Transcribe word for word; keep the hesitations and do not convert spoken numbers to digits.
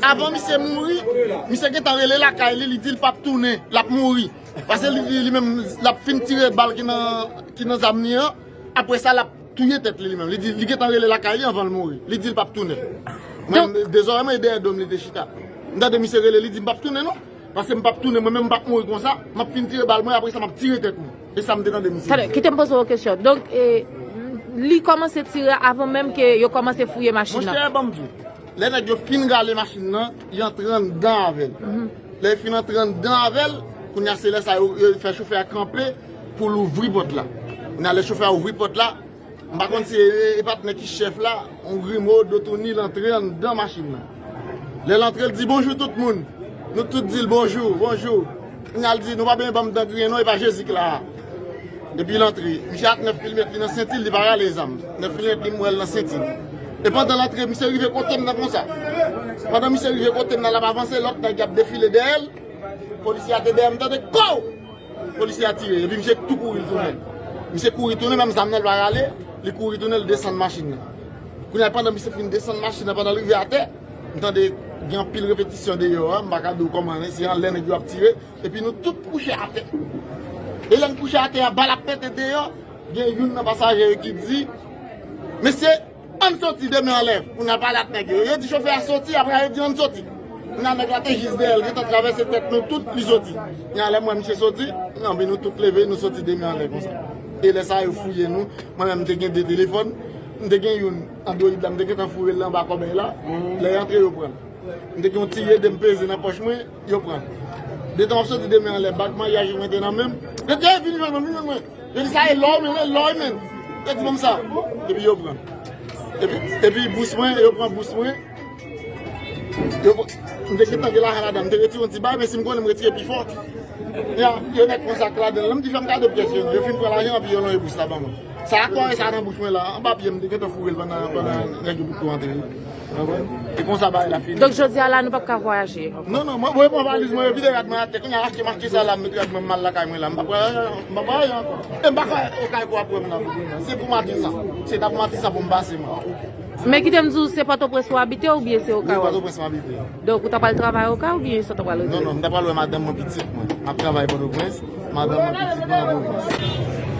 Avan misye mouri, misye gentan rele lakay li, li di l p ap tounen, l ap mouri. Paske li di li menm l ap fin tire bal ki nan, ki nan zam li an, apre sa l ap touye tèt li li menm. Li di li gentan rele lakay li anvan l mouri. Li di l p ap tounen. Mwen, dezòrè mwen e dèyè do m li te chita. M tande misye rele, li di m p ap tounen non. Paske m p ap tounen, mwen menm m p ap mouri konsa. M ap fin tire bal mwen, apre sa m ap tire tèt mwen. E sa m te tande misye. Tande, kite m poze w kesyon. Donk, e, li kòmanse tire avan menm ke yo kòmanse fouye machin nan. Monchè, ban m di w, lè nèg yo fin rale machin nan, y antre anndan avè l. Lè yo fin antre anndan avè l, kounye a se lè sa yo, yo fè chofè a kanpe pou l ouvri pòt la. Kounye a lè chofè a ouvri pòt la, m pa konn si e, e patnè ki chèf la, yon grimo, Dotouni, l antre anndan machin nan. Lè l antre, l di bonjou tout moun. Nou tout di l bonjou, bonjou. Kounye a l di nou pa bezwen ban m dan griyen non, e pa Jezi k la a. Epi l antre. Misye ak nèf milimèt li nan senti l, li pa rale zam. Nèf milimèt li m wè l nan senti l. E pandan l antre, misye rive kote m nan konsa. Pandan misye rive kote m nan, l ap avanse, lòt nèg y ap defile dèyè l. Polisye a te dèyè m, tande kow! Polisye a tire, epi misye tou kouri tounen. Misye kouri tounen, menm zam nan l pa rale, li kouri tounen, l desann machin nan. Kounye a, pandan misye fin desann machin nan, pandan l rive atè, m tande gen anpil repetisyon deyò a, m pa ka di w kòman, se anlè nèg yo ap tire, epi nou tout kouche atè. E lè n kouche atè a, bal ap pete deyò, gen youn nan pasaje yo ki di, mesye, ann soti de men anlè pou n al pale ak nèg yo. Yo di chofè a soti, apre sa yo di ann soti. Kounye a nèg la te jis dèyè l, gentan travèse tèt nou tout, li soti. Kounye a lè m wè misye soti, anben nou tout leve, nou soti de men anlè konsa. E lè sa yo fouye nou, mwen menm m te gen de telefòn, m te gen youn Android la, m te gentan foure l anba kòbèy la. Lè y antre yo pran l. M te gen yon ti ede m peze nan pòch mwen, yo pran l. Detan w ap soti de men anlè, bag maryaj mwen te nan men m. Yo di, "Ey, vin jwenn mwen, vin jwenn mwen." Yo di, "Sa e lò w men, e lò w men." Yo di, "Ban m sa." Epi yo pran. Epi, epi bous mwen, yo pran bous mwen. Yo pran, m te gentan gen lajan ladan, m te retire yon ti bagay, men si m konnen m retire pi fò. Ya, yo nèk pran sak ladan l. Lè m di fè m kado pyès yo, yo fin pran lajan, epi yo lonje bous la ban mwen. Sa a kòre sa nan bouch mwen la, anba pye m, m te gentan foure l pandan, pandan nèg yo tou antre. Konprann? E konsa bagay la fini. Donk, jodi a la, nou p ap ka vwayaje ankò? Non, non, mwen, mwen pran valiz mwen, yo vide rad mwen atè. Kounye a, achte m achte sa la, m met rad mwen, m al lakay mwen la. M p ap pran, m p ap pran ankò. E m pa ka, okay pou ap wè m nan. Se pou Matisan. Se ta pou Matisan pou m pase, mwen. Men kite m di w, se Pòtoprens ou abite oubyen se Okay w abite? Pòtoprens m abite. Donk, ou ta pral travay Okay oubyen sa w ta pral rete? Non, non, m ta pral wè madanm mwen, pitit mwen. M ap travay Pòtoprens, madanm mwen, pitit mwen nan pwovens.